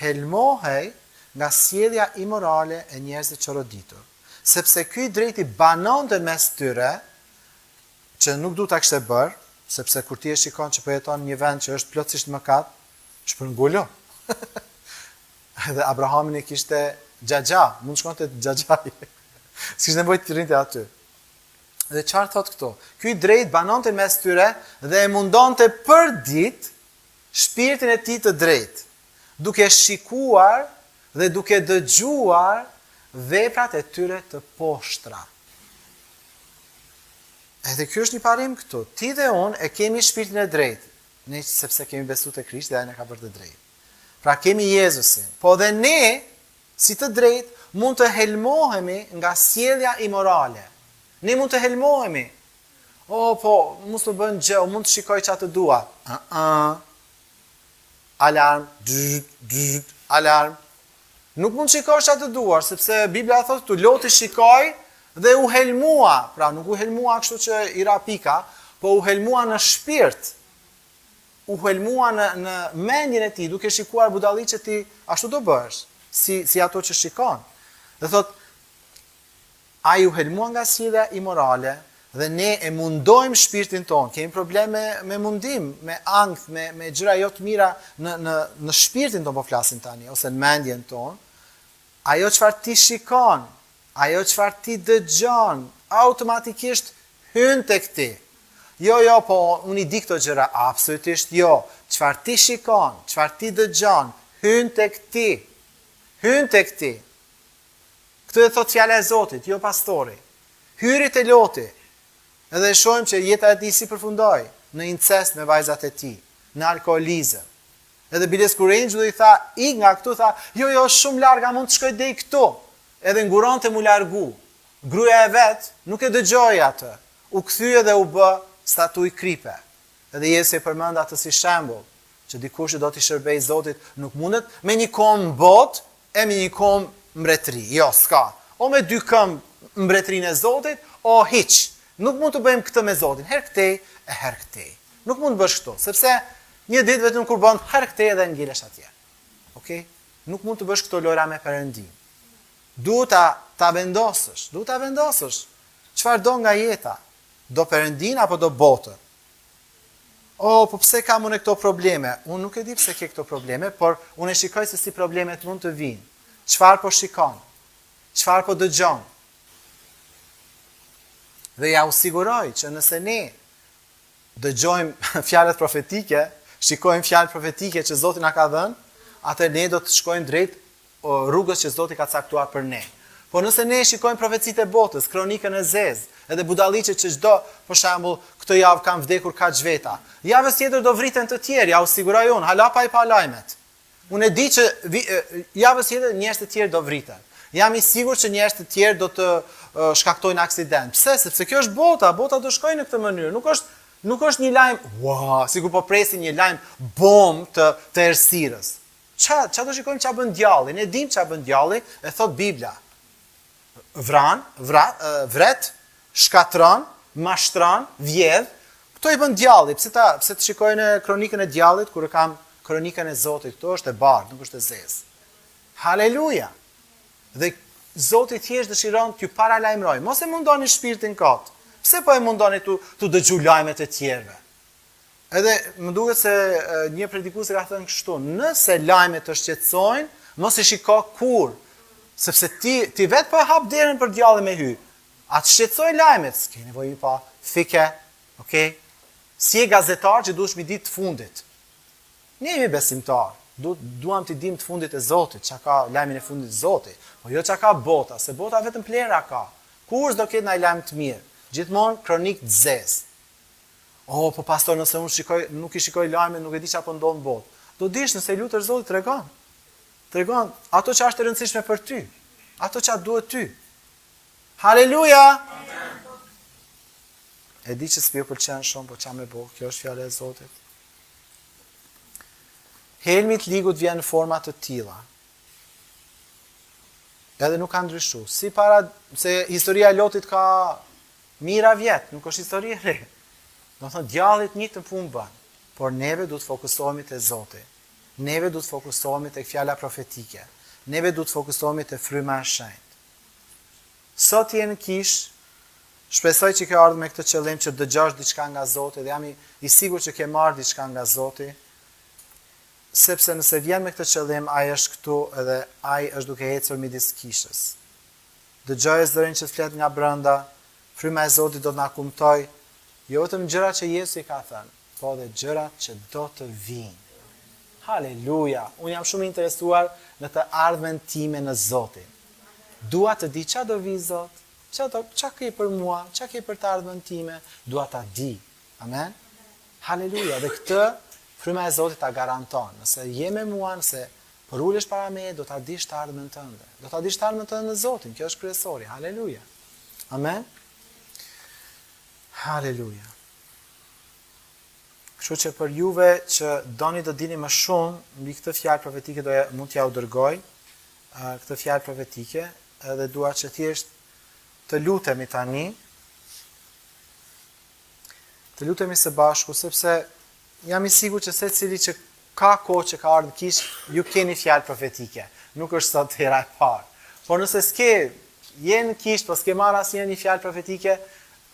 Helmohej nga sjellja imorale e njerëzve të çoroditur. Sepse ky i drejti banonte mes tyre, që nuk duhet ta kishte bërë, sepse kur ti e shikon që po jeton në një vend që është plotësisht mëkat, shpërngulu. Edhe Abrahamin e kishte xhaxha, mund të shkonte te xhaxhai. S'kishte nevojë të rrinte aty. Dhe çfarë thotë këtu? Ky i drejtë banonte mes tyre dhe e mundonte për ditë shpirtin e tij të drejtë, duke shikuar dhe duke dëgjuar veprat e tyre të poshtra. Edhe ky është një parim këtu. Ti dhe unë e kemi shpirtin e drejtë, ne sepse kemi besu te Krishti dhe ai na ka bërë të drejtë. Pra kemi Jezusin. Po dhe ne, si të drejtë, mund të helmohemi nga sjellja imorale. Ne mund të helmohemi. O, po, mos më bën gjë, mund të shikoj ça të dua. Ë, ë. Alarm, dyt, dyt, alarm. Nuk mund të shikosh ça të duash, sepse Bibla thotë këtu Loti shikoi dhe u helmua. Pra nuk u helmua kështu që i ra pika, po u helmua në shpirt. U helmua në në mendjen e tij, duke shikuar budalliqe ti ashtu do bëhesh, si si ato që shikon. Dhe thotë Ai u helmua nga sjellja imorale dhe ne e mundojmë shpirtin tonë. Kemi probleme me mundim, me ankth, me me gjëra jo të mira në në në shpirtin tonë po flasim tani ose në mendjen tonë. Ajo çfarë ti shikon, ajo çfarë ti dëgjon, automatikisht hyn tek ti. Jo, jo, po unë i di këto gjëra, absolutisht jo. Çfarë ti shikon, çfarë ti dëgjon, hyn tek ti. Hyn tek ti. Këtë e thotë fjala e Zotit, jo pastori. Hyri te Loti. Edhe e shohim që jeta e tij si përfundoi, në incest me vajzat e tij, në alkoolizëm. Edhe biles kur engjëlli i tha, ik nga këtu, tha, jo, jo, është shumë larg, a mund të shkoj deri këtu. Edhe nguronte mu largu. Gruaja e vet nuk e dëgjoi atë. U kthye dhe u bë statujë kripe. Edhe Jezusi e përmend atë si shembull, që dikush që do t'i shërbejë Zotit nuk mundet me një komë në botë e me një komë mbretëri. Jo, s'ka. O me dy këmbë mbretërinë e Zotit, o hiç. Nuk mund të bëjmë këtë me Zotin, herë këtej e herë këtej. Nuk mund të bësh kështu, sepse një ditë vetëm kur bën herë këtej edhe ngelesh atje. Okej? Nuk mund të bësh këto lojra me Perëndinë. Duhet ta ta vendosësh, duhet ta vendosësh. Çfarë do nga jeta? Do Perëndinë apo do botën? Oh, po pse kam unë këto probleme? Unë nuk e di pse ke këto probleme, por unë e shikoj se si problemet mund të vijnë. Çfarë po shikon? Çfarë po dëgjon? Dhe ja u siguroj që nëse ne dëgjojmë fjalët profetike, shikojmë fjalët profetike që Zoti na ka dhënë, atëherë ne do të shkojmë drejt rrugës që Zoti ka caktuar për ne. Po nëse ne shikojmë profecitë e botës, kronikën e zezë, edhe budalliqet që çdo, për shembull, këtë javë kanë vdekur kaq veta. Javës tjetër do vriten të tjerë, ja u siguroj unë, hala pa i pa lajmet. Unë e di që vi, javës tjetër njerëz të tjerë do vriten. Jam i sigurt që njerëz të tjerë do të shkaktojnë aksident. Pse? Sepse kjo është bota, bota do shkojë në këtë mënyrë. Nuk është nuk është një lajm, ua, sikur po presin një lajm bom të të errësirës. Ça, ça do shikojmë ça bën djalli? Ne dimë ça bën djalli, e thotë Bibla. Vran, vra, vret, shkatërron, mashtron, vjedh. Këto i bën djalli. Pse ta, pse të shikoj në kronikën e djallit kur e kam kronikën e Zotit? Këtu është e bardhë, nuk është e zezë. Haleluja! Dhe Zoti thjesht dëshiron t'ju paralajmërojë. Mos e mundoni shpirtin kot. Pse po e mundoni tu tu dëgju lajmet e tjerëve? Edhe më duket se një predikues e ka thënë kështu, nëse lajmet të shqetësojnë, mos i shiko kurrë, sepse ti ti vetë po e hap derën për djallin me hy. A të shqetësojnë lajmet? S'ke nevojë mi pa. Fike. Okej. S'je gazetar që duhesh mi ditë të fundit. Ne jemi besimtar, du, duam të dimë të fundit e Zotit, ça ka lajmin e fundit Zoti, po jo ça ka bota, se bota vetëm plehra ka. Kurrë s'do ketë ndonjë lajm të mirë. Gjithmonë kronikë të zezë. Oh, po pastor, nëse unë shikoj, nuk i shikoj lajmet, nuk e di çfarë po ndodh në botë. Do dish nëse i lutesh Zotit, tregon. Tregon ato që është e rëndësishme për ty. Ato që duhet ty. Haleluja! E di që s'po ju pëlqen shumë, po ça me bo, kjo është fjala e Zotit. Helmi i të ligut vjen në forma të tilla. Edhe nuk ka ndryshu. Si para, se historia e Lotit ka Mijëra vjet, nuk është histori e re. Domethënë, djalli të njëjtën punë bën, por neve duhet të fokusohemi te Zoti. Neve duhet të fokusohemi tek fjala profetike. Neve duhet të fokusohemi te fryma e shenjtë. Sot je në kishë, shpresoj që ke ardhur me këtë qëllim që të dëgjosh diçka nga Zoti dhe jam i, i sigurt që ke marrë diçka nga Zoti, sepse nëse vjen me këtë qëllim, ai është këtu edhe ai është duke ecur midis kishës. Dëgjoje zërin që të flet nga brenda, Fryma e Zotit do të na kumtojë jo vetëm gjërat që Jezusi ka thënë, po edhe gjërat që do të vijnë. Haleluja! Unë jam shumë i interesuar në të ardhmen time në Zotin. Dua të di ça do vijë Zot, ça do, ça ke për mua, ça ke për të ardhmen time, dua ta di. Amen. Haleluja! Dhe këtë Fryma e Zotit ta garanton. Nëse je me mua, nëse Përulesh para meje, do ta dish të ardhmen tënde. Do ta dish të ardhmen tënde në Zotin, kjo është kryesori. Haleluja. Amen. Haleluja. Kështu që për juve që doni të dini më shumë mbi këtë fjalë profetike do ja, mund t'jua dërgoj këtë fjalë profetike edhe dua që thjesht të lutemi tani të lutemi së bashku sepse jam i sigurt që secili që Ka kohë që ka ardhur në kishë, ju keni fjalë profetike. Nuk është sot hera e parë. Por nëse s'ke, je në kishë, po s'ke marrë asnjëherë një fjalë profetike,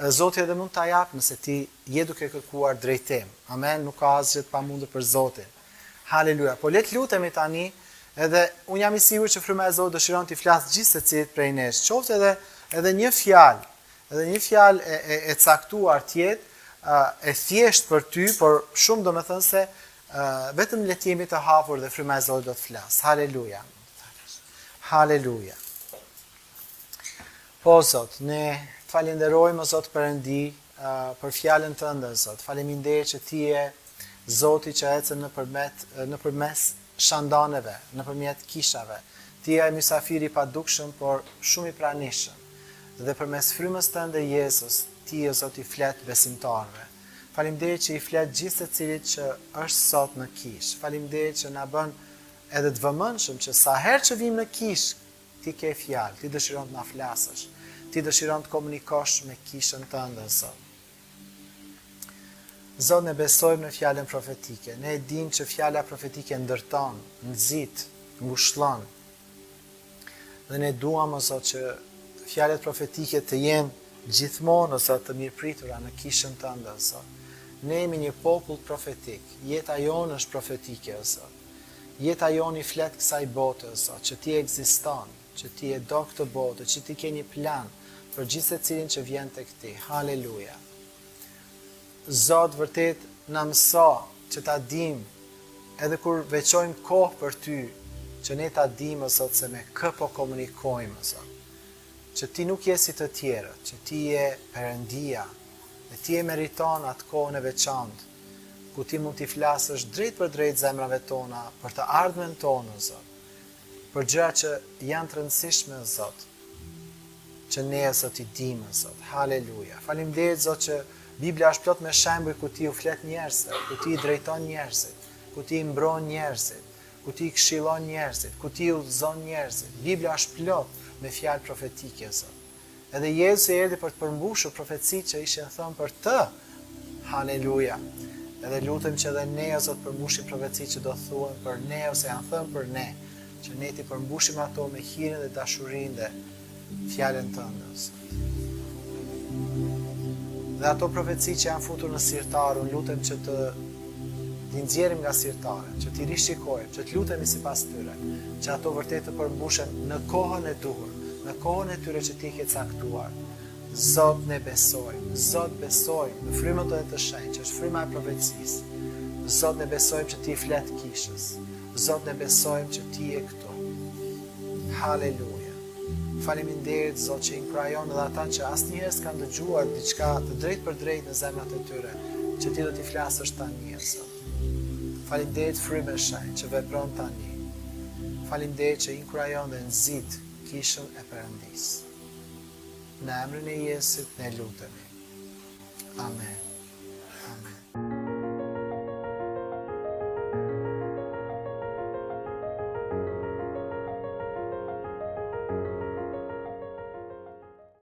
Zoti edhe mund ta japë nëse ti je duke kërkuar drejtim. Amen, nuk ka asgjë të pamundur për Zotin. Haleluja. Po le të lutemi tani, edhe unë jam i sigurt që fryma e Zotit dëshiron t'i flasë gjithsecilit prej nesh, qoftë edhe edhe një fjalë, edhe një fjalë e, e, e caktuar të jetë, e thjeshtë për ty, por shumë domethënëse, vetëm le të jemi të hapur dhe fryma e Zotit do të flasë. Haleluja. Haleluja. Po Zot, ne të falenderojmë o Zot Perëndi për fjalën tënde Zot. Faleminderit që ti je Zoti që ecën nëpërmjet nëpërmes shandaneve, nëpërmjet kishave. Ti je ai mysafiri i padukshëm, por shumë i pranishëm. Dhe përmes frymës tënde Jezus, Ti o Zot i flet besimtarëve. Faleminderit që i flet gjithsecilit që është sot në kishë. Faleminderit që na bën edhe të vëmendshëm që sa herë që vijmë në kishë, Ti ke fjalë, Ti dëshiron të na flasësh. Ti dëshiron të komunikosh me kishën tënde, Zot. Zot, ne besojmë në fjalën profetike. Ne e dimë që fjala profetike ndërton, nxit, ngushllon. Dhe ne duam, o Zot, që fjalët profetike të jenë gjithmonë, o Zot, të mirëpritura në kishën tënde, o Zot. Ne jemi një popull profetik. Jeta jonë është profetike, o Zot. Jeta jonë i flet kësaj bote, o Zot, që ti ekziston, që ti e do këtë botë, që ti ke një plan për gjithsecilin që vjen tek ti. Haleluja. Zot, vërtet na mëso që ta dimë edhe kur veçojmë kohë për ty, që ne ta dimë, o Zot, se me kë po komunikojmë, o Zot. Që ti nuk je si të tjerët, që ti je Perëndia dhe ti e meriton atë kohën e veçantë, ku ti mund t'i flasësh drejtpërdrejt zemrave tona për të ardhmen tonë, o Zot. Për gjëra që janë të rëndësishme, o Zot. Që ne, o Zot, i dimë, o Zot. Haleluja. Faleminderit, Zot, që Bibla është plot me shembuj ku ti u flet njerëzve, ku ti i drejton njerëzit, ku ti i mbron njerëzit, ku ti. ku ti i këshillon njerëzit, ku ti i udhëzon njerëzit. Bibla është plot me fjalë profetike, Zot. Edhe Jezusi erdhi për të përmbushur profecitë që ishin thënë për të. Haleluja. Edhe lutem që edhe ne, o Zot, përmbushim profecitë që do thuhen për ne ose janë thënë për ne, që ne t'i përmbushim ato me hirin dhe dashurinë dhe fjalën tënde, o Zot. Dhe ato profeci që janë futur në sirtar, unë lutem që të t'i nxjerrim nga sirtarët, që t'i rishikojmë, që të lutemi sipas tyre, që ato vërtet të përmbushen në kohën e duhur, në kohën e tyre që ti ke caktuar. Zot ne besojmë, Zot besojmë në frymën tënde të shenjtë, që është fryma e profecisë. Zot ne besojmë që ti flet kishës. Zot ne besojmë që ti je këtu. Haleluja. Faleminderit Zot që inkurajon edhe ata që asnjëherë s'kanë dëgjuar diçka të drejtpërdrejtë në zemrat e tyre, që ti do t'i flasësh tani, o Zot. Faleminderit Frymë e Shenjtë që vepron tani. Faleminderit që inkurajon dhe nxit kishën e Perëndisë. Në emrin e Jezusit ne lutemi. Amen.